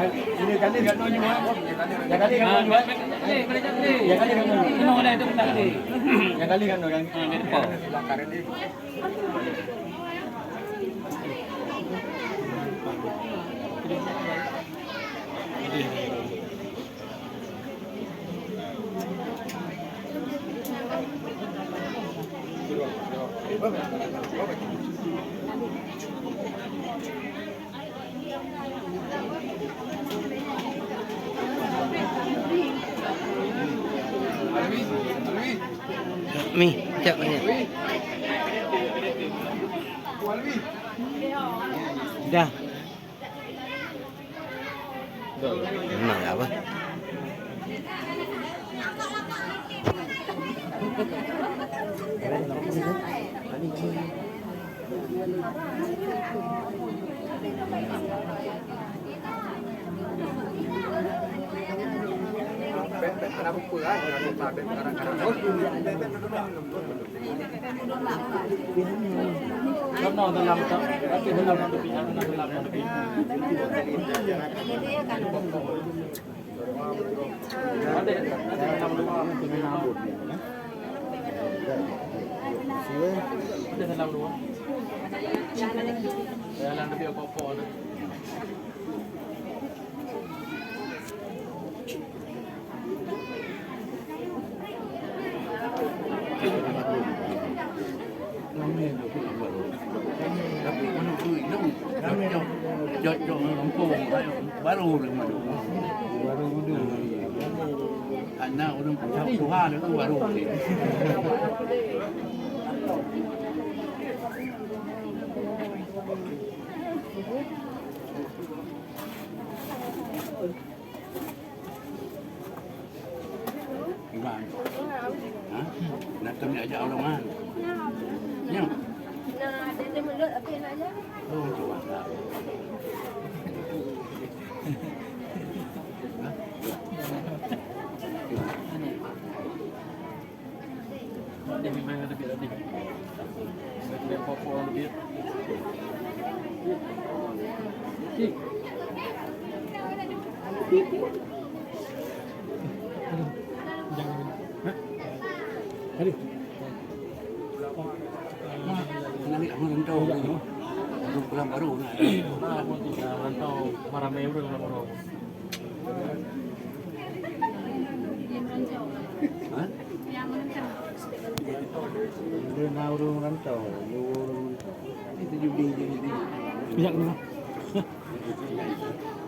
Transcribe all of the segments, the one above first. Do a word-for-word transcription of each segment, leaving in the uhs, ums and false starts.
Ini kali kat nyoe, eh. Yang kali kat nyoe, eh. Yang kali kat nyoe, eh. Yang kali kat nyoe, kan? Mi, cak, cak. Dah. Nah, apa? Tapi menuju itu, cocok, cocok ngon kampung, baru ureueng madu. Baru madu. Karena ureueng peucah tuha itu baru. Iman. Ha? Nak kami ajak orang kan? Ya. Oh, coba. Ha? Aduh. Nah, menarik, aku rantau. Aku pulang baru nak. Nah, aku tu, nah, rantau, maramai ureueng nak baru. Ha? Dia na ureueng rantau, dua ureueng. Itu judi, judi. Minyak ni.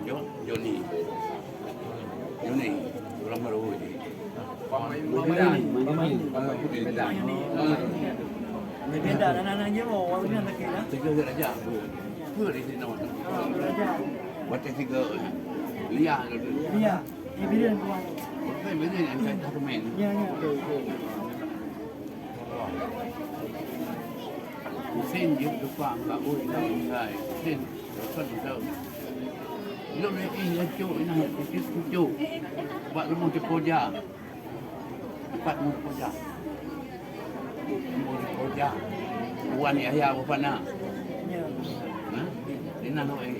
Jo, Joni. Joni, ureueng baru ni. Beda, anak-anak dia mau, orang ni anak dia. Tiga raja. Dua di sini. Watèe tiga. Lia. Lia. Evident tuan. Bukan evident yang saya tak main. Ya, ya, betul, betul. Mesin jeuet teupang bak ui lam tinggai. Mesin, bukan bisa. Lôn ni ih, ya, cuk, inah, cuk, cuk. Bak rumoh Ceuko Ja. Empat rumoh Ceuko Ja. Rumoh Ceuko Ja. Wan Yahya Bufana. Ya. Ha? Inah, oi.